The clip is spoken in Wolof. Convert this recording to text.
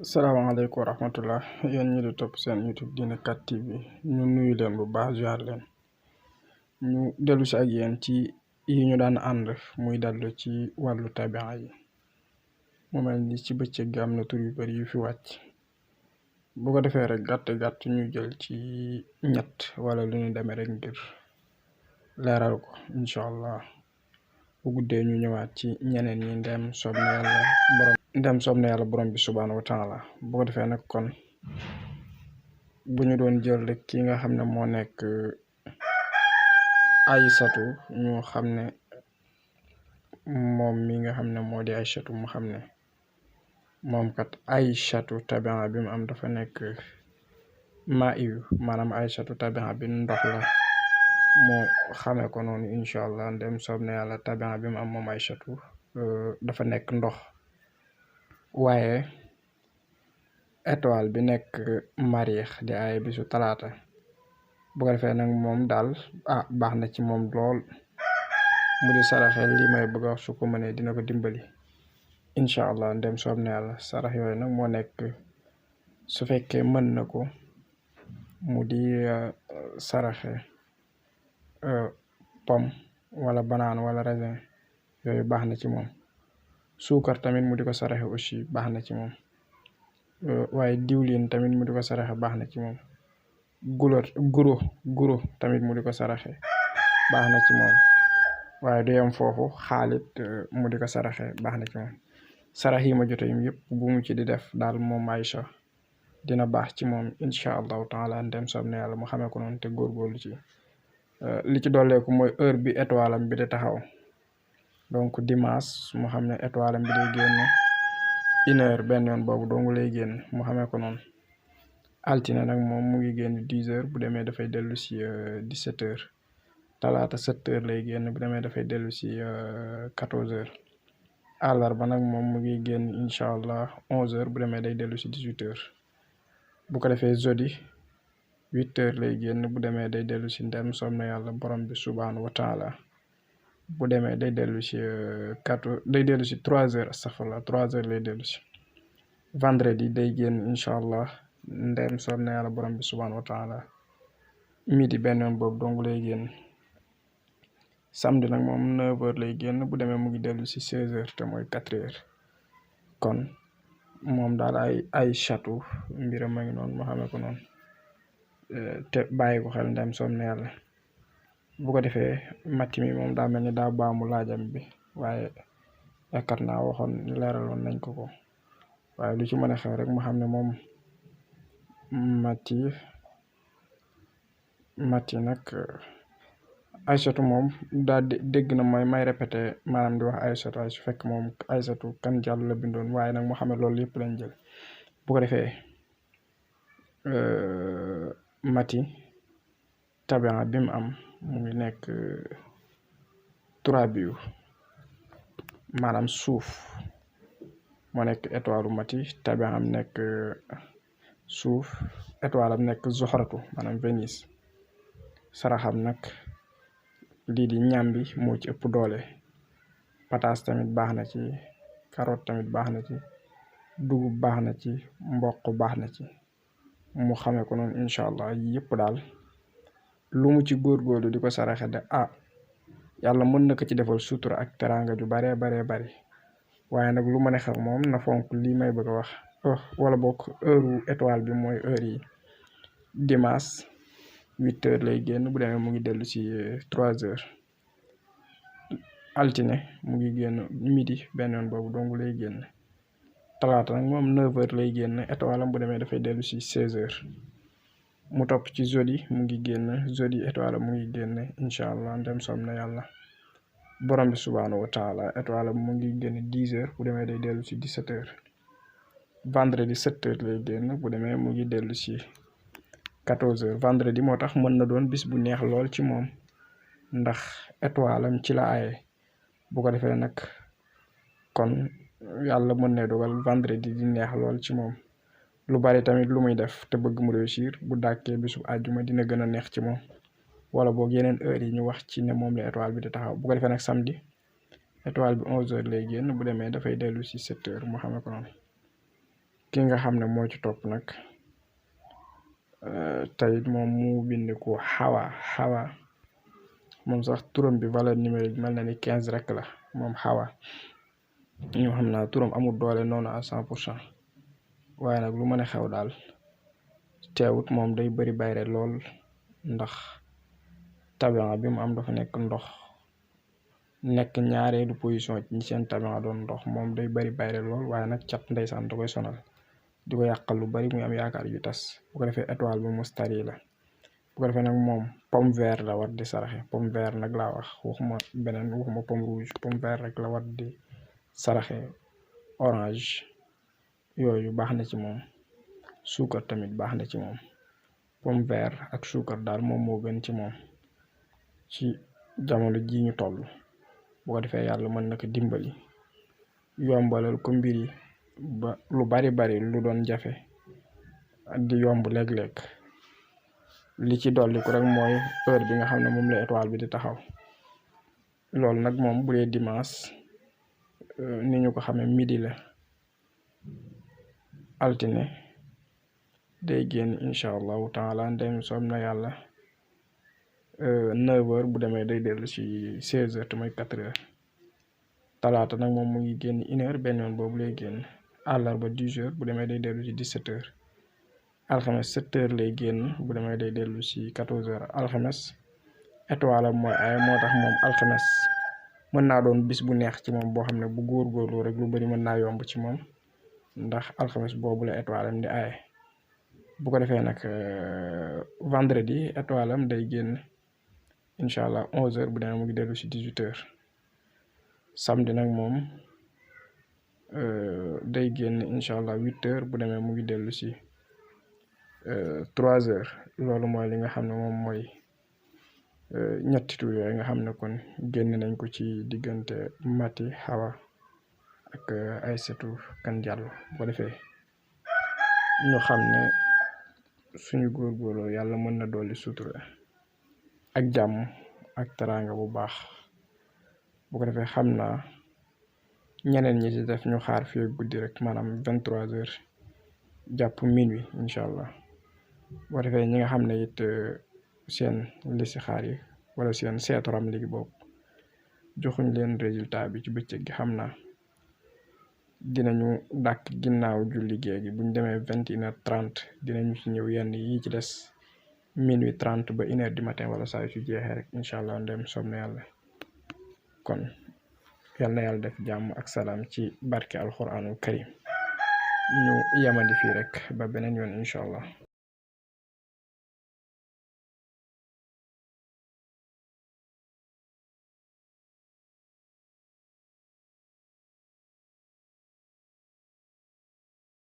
salaamaaleykum wa rahmatullah yéen ñi di topp seen YouTube Diine 4 TV ñu nuyu leen bu baax jaar leen ñu dellu si ak yéen ci yi ñu daan ànd muy dallu ci wàllu tabiixa yi mu mel ni ci bëccëg gi am na tur yu bari yu fi wàcc bu ko defee rek gàtt ñu jël ci ñett wala lu ñu demee rek ngir leeral ko incha allah bu guddee ñu ñëwaat ci ñeneen ñi ndem soob na yàlla borom bi subhaanahu wa taala bu ko defee nag kon bu ñu doon jël rek ki nga xam ne moo nekk Aysatu ñu xam ne moom mi nga xam ne moo di Aysatu mu xam ne moom kat Aysatu tabiixa bi mu am dafa nekk maa iyu maanaam Aysatu tabiixa bi ndox la moo xamee ko noonu incha allah ndem soob na yàlla tabiixa bi mu am moom Aysatu dafa nekk ndox waaye étoile bi nekk mariix di ay bisu talaata bu ko defee nag moom daal baax na ci moom lool mu di saraxel li may bëgg a wax su ko mënee dina ko dimbali incha allah ndem soob na yàlla sarax yooyu nag moo nekk su fekkee mën na ko mu di saraxe pomme wala banaan wala raisin yooyu baax na ci moom suukar tamit mu di ko saraxe aussi baax na ci moom waaye diwlin tamit mu di ko saraxe baax na ci moom guro tamit mu di ko saraxe baax na ci moom waaye du yem foofu xaalit mu di ko saraxe baax na ci moom sarax yi ma jote yëpp bu mu ci di def daal moom Aïcha dina baax ci moom incha allahu taala ndem soob na yàlla mu xamee ko noonu te góorgóorlu ci li ci dolleeku mooy heure bi étoile am bi di taxaw donc dimanche mu xam ne étoile am bi day génn 1h benn yoon boobu dongu lay génn mu xamee ko noonu altine nag moom mu ngi génn 10h bu demee dafay dellu si 17h talaata 7h lay génn bu demee dafay dellu si 14h àllarba nag moom mu ngi génn incha allah 11h bu demee day dellu si 18h bu ko defee jeudi 8h lay génn bu demee day dellu si ndem soob na yàlla borom bi subhaanahu wa taala bu demee day dellu si 3h astafurlah 3h lay dellu si vendredi day génn incha allah ndem soob na yàlla borom bi subhaanahu wa taala midi benn yoon boobu dong lay génn samedi nag moom 9h lay génn bu demee mu ngi dellu si 16h te mooy 4h kon moom daal ay chatu mbiram ma ngi noonu ma xamee ko noonu te bàyyi ko xel ndem soob na yàlla bu ko defee matti mi moom daa mel ni daa baamu laajam bi waaye yaakaar naa waxoon leeraloon nañ ko waaye lu ci mën a xew rek mu xam ne moom matti nag Aysatu moom daa dégg na may répété maanaam di wax Aysatu ay su fekk moom Aysatu kan jàll la bindoon waaye nag mu xam ne loolu yëpp lañ jël bu ko defee matti tabiixa bi mu am mu ngi nekk turabiyu maanaam suuf moo nekk étoile mati tabiixa am nekk suuf étoile am nekk zoxratu maanaam Vénus saraxam nag lii di ñambi moo ci ëpp doole pataas tamit baax na ci carotte tamit baax na ci dugub baax na ci mboq baax na ci mu xamee ko noonu incha allah yëpp daal lu mu ci góorgóorlu di ko saraxe de yàlla mën na ko ci defal sutura ak teraanga ju baree bari waaye nag lu mën a xew moom na fonk lii may bëgg a wax wala bokk heure étoile bi mooy heure yi dimanche 8h lay génn bu demee mu ngi dellu si 3h altine mu ngi génn midi benn yoon boobu dong lay génn talaata nag moom 9h lay génn étoile am bu demee dafay dellu si 16h mu topp ci jeudi mu ngi génn jeudi étoile mu ngi génn incha allah ndem soob na yàlla borom bi subhaanahu wa taala étoile mu ngi génn 10h bu demee day dellu si 17h vendredi 7h lay génn bu demee mu ngi dellu si 14h vendredi moo tax mën na doon bis bu neex lool ci moom ndax étoile am ci la aaye bu ko defee nag kon yàlla mën na dogal vendredi di neex lool ci moom lu bari tamit lu muy def te bëgg mu réussir bu dàkkee bisu àjjuma dina gën a neex ci moom wala boog yeneen heure yi ñu wax ci ne moom la étoile bi di taxaw bu ko defee nag samedi étoile bi 11h lay génn bu demee dafay dellu si 7h mu xamee ko noonu ki nga xam ne moo ci topp nag tey moom mu bind ko xawa moom sax turam bi valeur numérique mel na ni 15 rek la moom xawa ñoo xam naa turam amul doole noonu à 100%, waaye nag lu mën a xew daal teewut moom day bëri bayre lool ndax tabiixa bi mu am dafa nekk ndox, nekk ñaareelu position ci ñi seen tabiixa doon ndox. Moom day bëri bayre lool waaye nag cat ndeysaan da koy sonal di ko yàqal lu bari muy am yaakaar yu tas. Bu ko defee étoile bi mustari la. Bu ko defee nag moom pomme vert la war di saraxe. Pomme vert nag laa wax, waxuma beneen, waxuma pomme rouge, pomme vert rek la war di saraxe. Orange yooyu baax na ci moom, suukar tamit baax na ci moom. Pomme vert ak suukar daal moom moo gën ci moom ci jamono ji ñu toll. Bu ko defee yàlla mën na ko dimbali yombalal ko mbir yi ba lu bari lu doon jafe di yomb léeg-léeg. Li ci dolli ko rek mooy heure bi nga xam ne moom la étoile bi di taxaw. Loolu nag moom bu dee dimanche ni ñu ko xamee midi la. Altine day génn incha allahu taala ndem soob na yàlla 9h, bu demee day dellu si 16h te mooy 4h. Talaata nag moom mu ngi génn 1h, benn yoon boobu lay génn. Àllarba 10h, bu demee day dellu si 17h. Alxames 7h lay génn, bu demee day dellu si 14h. Alxames étoile am mooy ay, moo tax moom alxames mën naa doon bis bu neex ci moom boo xam ne bu góorgóorlu rek lu bari mën naa yomb ci moom ndax alxames boobu la étoile am di ay. Bu ko defee nag vendredi étoile am day génn incha allah 11h, bu demee mu ngi dellu si 18h. Samedi nag moom day génn incha allah 8h, bu demee mu ngi dellu si 3h. Loolu mooy li nga xam ne moom mooy ñetti tur yooyu nga xam ne kon génn nañ ko ci diggante Mati Xawa ak Aysatu Kan Jàllo. Bu ko defee ñu xam ne suñu góorgóorloo yàlla mën na dolli sutura ak jàmm ak teraanga bu baax. Bu ko defee xam naa ñeneen ñi ci def ñu xaar fii guddi rek, maanaam 23h jàpp minuit incha allah. Bu ko defee ñi nga xam ne it seen listixaar yi wala seen seetoram ligi boobu joxuñ leen résultat bi ci bëccëg gi, xam naa dinañu dàkk ginnaaw julli géegi buñ demee 21h30 dinañu ci ñëw yenn yi ci des minuit 30 ba 1h du matin wala saa yu ci jeexee rek incha allah ndem soob na yàlla. Kon yal na yàlla def jàmm ak salaam ci barke alxuraanul karim. Ñu yemandi fii rek ba beneen yoon incha allah.